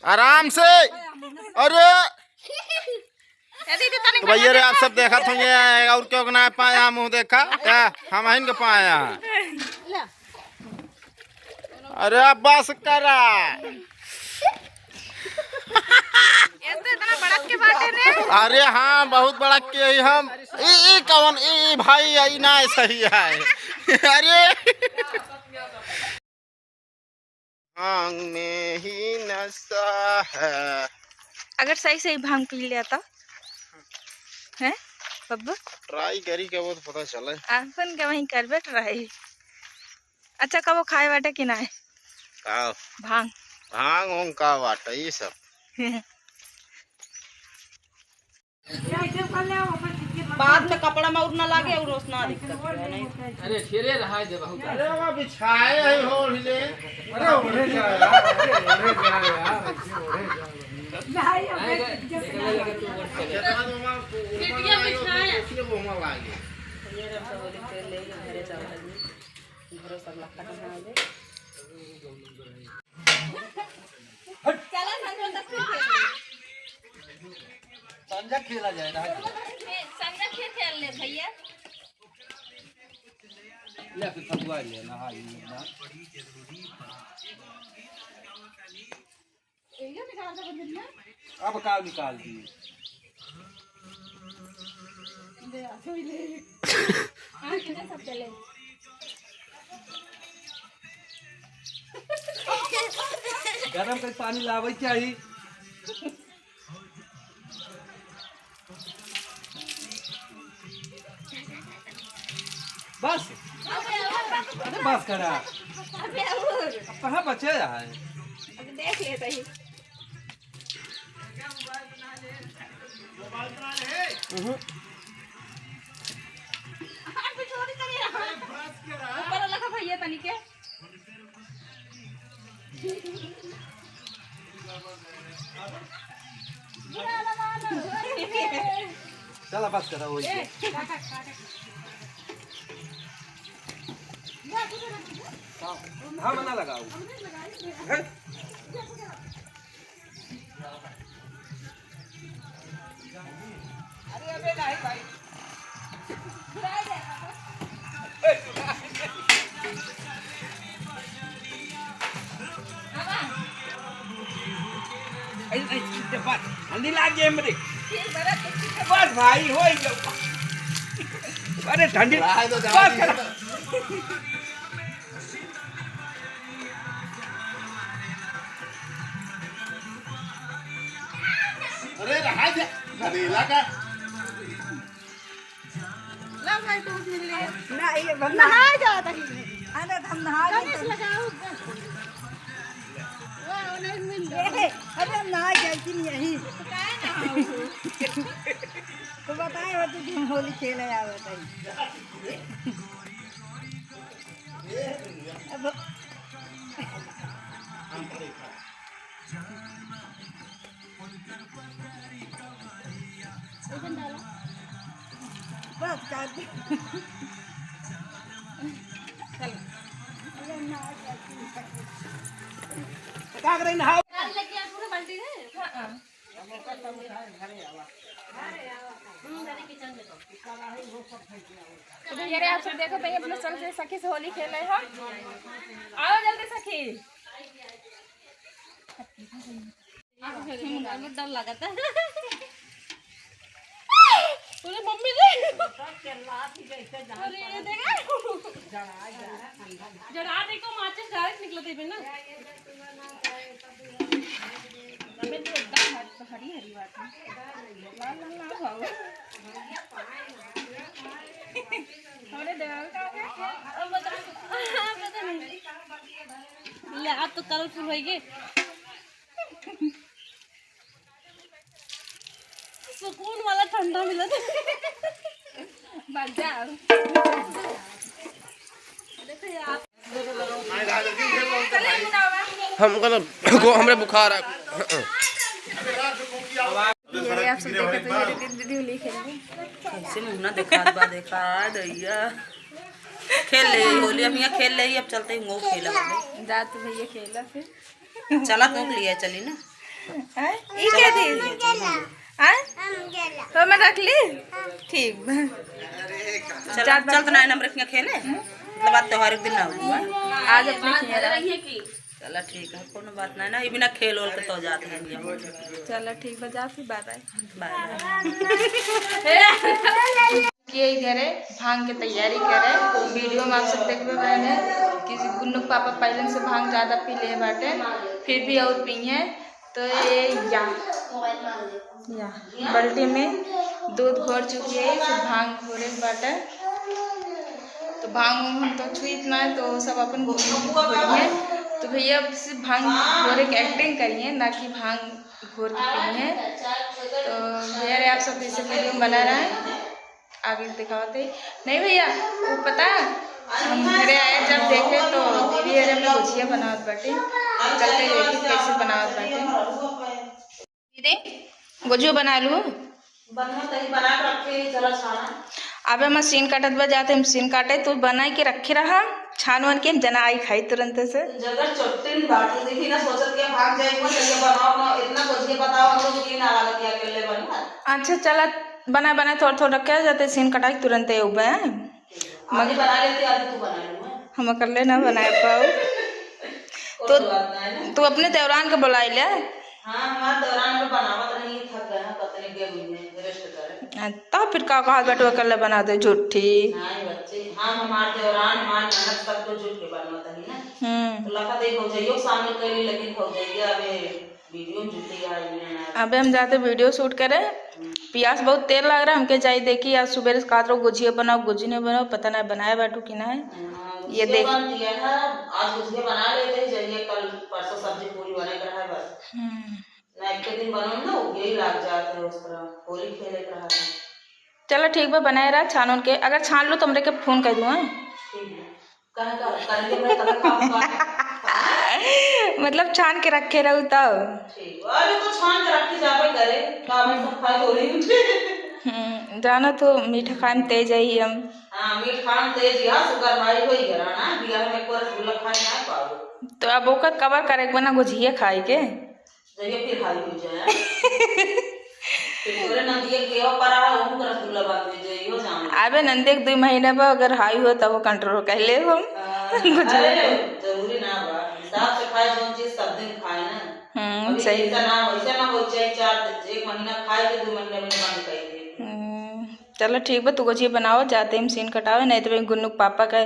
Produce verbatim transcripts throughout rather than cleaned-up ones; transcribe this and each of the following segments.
आराम से। अरे ए दीदी, तनी तो भैया रे, आप सब देखत होंगे, और क्यों ना पाया मुँह देखा, या हम हिन के पाया। अरे अब बस करा। ये तो इतना बड़क के बाटे ने। अरे हाँ, बहुत बड़क के ही हम। ई, ई कौन, ई, ई भाई, ई ना सही है। अरे भांग में ही नशा है। अगर सही सही भांग पी लिया तो, हैं बब्बू? ट्राई करी के वो तो पता चले। अपन के वहीं करबे ट्राई। अच्छा, कबो खाए बाटे कि नाय? का? भांग। भांग होंग का बाटे ई सब? बाद में कपड़ा में और ना लागे और ओस ना दिक्कत हो, नहीं। अरे, ठेरे रहा दे बहुत। अरे, वो बिछाए है, ओढ़ ले। अरे, ओढ़े जा यार, अरे, ओढ़े जा यार, ऐसे ओढ़े जा। भाई, अब आएगा, देखने लगे तू ओढ़ के ले। कितना तो वहाँ, वहाँ लागे, इसलिए वो वहाँ लागे। घरों सब लगता कहाँ आवे? चला, संजय, तक फिर खेल। संजय खेला जाए ना। संजय खेल खेल ले भैया। ले, फिर फगुआ ले, नहा ली ना। अब का निकाल दी? गरम कर पानी लावे चाही। बस। अरे बस करा। अबे और। अब कहाँ बचे है? अब देख लेते ही। हम्म। ऊपर वाला का भैया तनिके। चला बस करा वही। हाँ, ना लगाओ। हैं? अरे अबे नहीं भाई। ए, ए, ए, बस, हल्दी लाग गई हमरे। बस भाई, हो गया। अरे ठंडी। रहा है तो जाओ बस जी। कर। अरे रहा जा, गदेला का। ला भाई, तू भी ले। ना, ये बंदा। नहाए जात ही। अरे, हम नहा गए कनिस तो। लगाओ, बस। वाह, उन्हें मिल गया। ए, अरे, हम नहा गए कि नहीं यही। तो काहे ना हो? तो बताए हो, तू दिन होली खेले आवत है। अब बस कर दे। चल। का करे नहाओ? डाल लेके आ पूरा बाल्टी में। हाँ, हाँ। तो भैया रे, आप सब देखो तो ये अपने चल से सखी से होली खेले हैं। आओ जल्दी सखी। डर लगता है। अरे मम्मी रे। अरे ये देखा। जरा देखो माचिस डायरेक्ट निकलते पे ना। अबे तो एकदम हर-, हरी हरी बात है। लाल लाल ना खाओ। अरे देवाल का है? अब बता। हाँ, पता नहीं। ले, आज तो कलरफुल होइगे। सुकून वाला ठंडा मिलत। भाग जा। देखो यार। हमको ना, को हमरे बुखार आ। ये आप सब देखत हो, ये दीदी, दीदी होली खेल रही। कैसे मुंह ना दिखात बा, देखा दैया। खेल ले होली, अब यहाँ खेल ले, अब चलते हैं, वो खेला। जा तू भैया खेला फिर। चला, तू के लिए चली ना। आय? ई के दी? आय? तो मैं रख ली? ठीक बा। चल, चल, तो नाइन हम रखिए खेले। मतलब, आज त्योहार के दिन ना हुआ। आज अपने खेल। चला, ठीक है, कोनो बात नहीं ना, ये बिना खेल ओल के तो जाते हैं। चला, ठीक बा, जा फिर, बाय बाय। बाय बाय। ये घरे भांग के तैयारी करे, वीडियो में आप सब देखबे बहने कि गुन्नू के पापा पहले से भांग ज्यादा पी ले बाटे, फिर भी और पिए। तो ये या, या बाल्टी में दूध घोर चुकी है, फिर भांग घोरे के बाटे। तो भांग उंग हम तो छुइत ना है, तो सब अपन घोरी है। तो भैया अब सिर्फ भांग घोरे के एक्टिंग करिए, ना कि भांग घोर के पिए। तो भैया रे, आप सब ऐसे वीडियो में बना रहे हैं। आगे दिखावत है। नहीं भैया, वो पता, हम घरे आए जब देखे तो दीदी अरे में गुझिया बनावत बाटे। चलते देखी कैसे बनावत बाटे। दीदी, गुझिया बना लू। बनवा तनी बना के रखे, चला छाना। अबे मशीन काटत बा, जाते मशीन काटे, तू बनाई के रखे रहा, छान वन के हम जना आई खाई तुरंत से। जगह चोटिन बाटू, देखी ना, सोचत के भाग जाए, मत ये बनाओ ना, इतना गुझिया बताओ, हम लोग की ना लागत या अकेले बनवा। अच्छा, चला, बना, बना, थोड़ा, थोड़ा रखे, जाते सीन कटाई तुरंत उबे। आधी बना लेती, आधी तू बना लूँ, हैं? हम अकेले ना बनाए पाऊ। कोई तो बात ना है ना। तू अपने देवरान के बुलाई ले। हाँ, हमार देवरान में बनावत रही, थक गए हैं, पत्नी के हुई में रेस्ट करे। आ, तब फिर का कहा बेटो अकेले बना दे, झूठी। नहीं बच्चे, हम हमार देवरान, हमार ननद सब तो जुट के बनवत रही ना। हम्म। तो लखा दे भौजइयो शामिल कर ली, लेकिन भौजइया अबे वीडियो में जुटी आ रही है ना। अबे हम जाते वीडियो शूट करे, हम्म। पियास बहुत तेज लग रहा है, हमके जाई देखी, आज सुबह से कहत रहो गुझिया बनाओ, गुझिया नहीं बनाओ, पता नहीं बनाए बाटू कि नहीं। हाँ, ये गुझिया देख। बन गया है, आज गुझिया बना लेते हैं, जइए कल परसों सब्जी पूरी बने के रहा है बस। हम्म। ना एक दिन बनल ना, यही लाग जात है उस तरह, होली खेले के रहा था। चलो ठीक बा, बनाए रहा, छान उन के, अगर छान लो तो हमरे के फोन कर दूँ, हाँ? ठीक है। कहाँ का? करेंगे मैं तब काम का। मतलब छान के रखे रहू तब? ठीक। अरे तो छान के रखी जाबे करे, का भाई सब खाए थोड़ी। हम्म, जाना तो मीठा खाए में तेज आई हम। हाँ, मीठ खाए में तेज या, शुगर हाई होई गया ना, बियाह में एको रसगुल्ला खाए ना पाओ। तो अब ओकर कवर करे के बना गुझिया खाए के। जइयो फिर हाई हो जाए। फिर तोरे नंदिया के केवा पर आ, ओहू का रसगुल्ला बांध दे, जइयो जान। अबे नंदिया के दुई महीना बा, अगर हाई हो तब वो कंट्रोल कर ले हम। हाँ, गुझिया अरे, जरूरी ना बा। हिसाब से खाए, जौन चीज सब दिन खाए ना। हम्म, अभी सही। ऐसा ना, ऐसा ना हो जाए, चार दिन, एक महीना खाए के दो महीना में बंद कर दे। हम्म, चलो ठीक बा, तू गुझिया बनाओ, जाते हम सीन कटावे, नहीं तो फिर गुन्नू के पापा का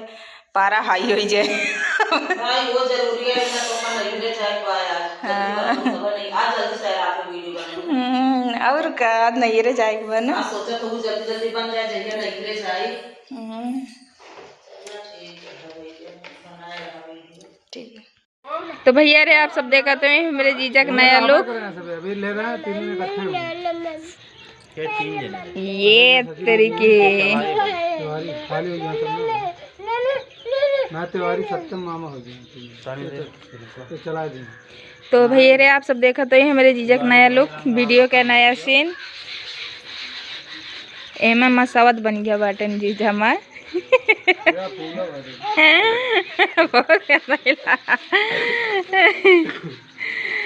पारा हाई होई जाए। भाई, वो जरूरी है, इतना तो अपन नैहरे जाए के बा यार। जल्दी हाँ। बना, सब नहीं। आज जल्दी से रात में वीडियो बनाओ। हम्म, और का, आज नैहरे जाए के बा ना। आज सोचा तो वो जल्दी जल्दी बन जाए, जल्दी नैहरे जाए। हम्म। चलो ठीक है, बनाए रहा वीडियो। ठीक है। तो भैया रे, आप सब देखत हैं हमरे जीजा के नया लुक। अभी ले रहे हैं, तीन मिनट रखे हैं। ये तेरी के। तिवारी, खाली हो गया सब लोग। ना तिवारी सत्यम मामा हो गया। तो चला दें। तो भैया रे, आप सब देखत हैं हमरे जीजा के नया लुक, वीडियो का नया सीन। एमा मसावत बन गया बाटन जीजा हमार। बहुत गंदा हिला।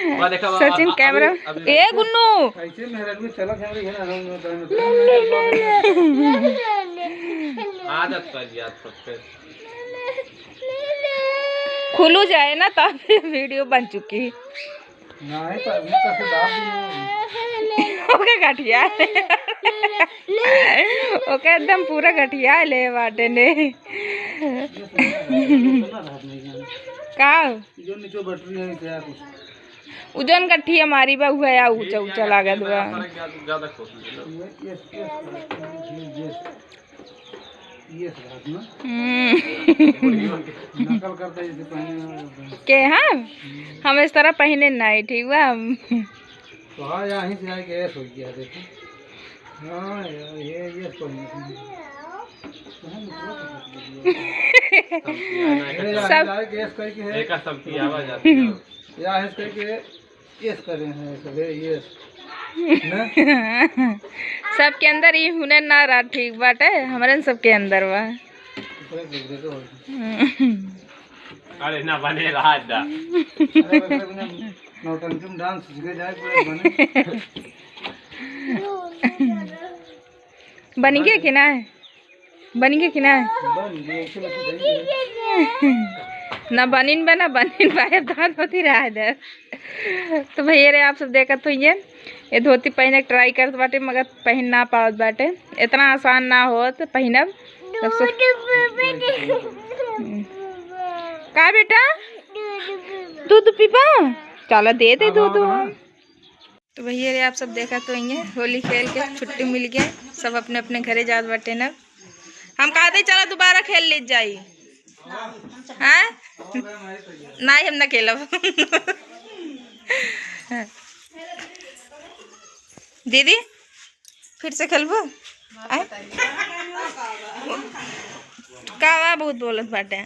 वाह, देखा, वाह, सचिन, अभी, कैमरा। अभी, अभी ए, गुन्नू। ऐसे मेहरारू चलत है, हमरे घर आराम में, आराम में। आदत पड़ गया सबके। खुलू जाए ना, तब वीडियो बन चुकी। नहीं, तो अभी तो से दाब भी नहीं। ओके गठिया। ओके एकदम पूरा गठिया ले बाटे ने। का? जो नीचे बैटरी है, क्या कुछ? उ जौन गठिया मारी बा, उहे आ ऊंचा, ऊंचा लागत बा। ये, ये, ये, ये, ये। ये सब बात ना। हम्म। नकल करता है, जैसे पहने हैं। के हम? हम इस तरह पहने नहीं, ठीक बा? हम तो हाँ, यहाँ से आके ऐस हो गया, देखो। हाँ यार, ये, ये पहने थे। कहाँ निकला था? सब ये यहाँ से आके ऐस करके है। एका सब की आवाज आती है। यहाँ ऐस करके यस करे हैं सब, यस। ना? सबके अंदर ई हुनर ना रहा, ठीक बाटे, हमरन सबके अंदर बा। ऊपर देख, देखो। हम्म। अरे ना बने रहा दा। अरे बकरे बिना नौटंकी में डांस सीखे जाए पूरे बने। बन गया कि ना? बन गया कि ना? बन गया, ऐसे लगे बन गया। ना बनिन बा, ना बनिन बा, अब दांत होती रहा है इधर। तो भैया रे, आप सब देखत होइए, ये धोती पहने के ट्राई करत बाटे, मगर पहन ना पावत बाटे। इतना आसान ना होत पहनब। तब से का बेटा? दूध पीबा? चला दे दे दूध। तो भैया रे, आप सब देखत होइए, होली खेल के छुट्टी मिल गया, सब अपने अपने घरे जात बाटे ना। हम कहते चला दोबारा खेल ले जाई। हाँ? नहीं, हम ना खेलब। दीदी, फिर से खेलबो? आय? का बा, बहुत बोलत बाटे।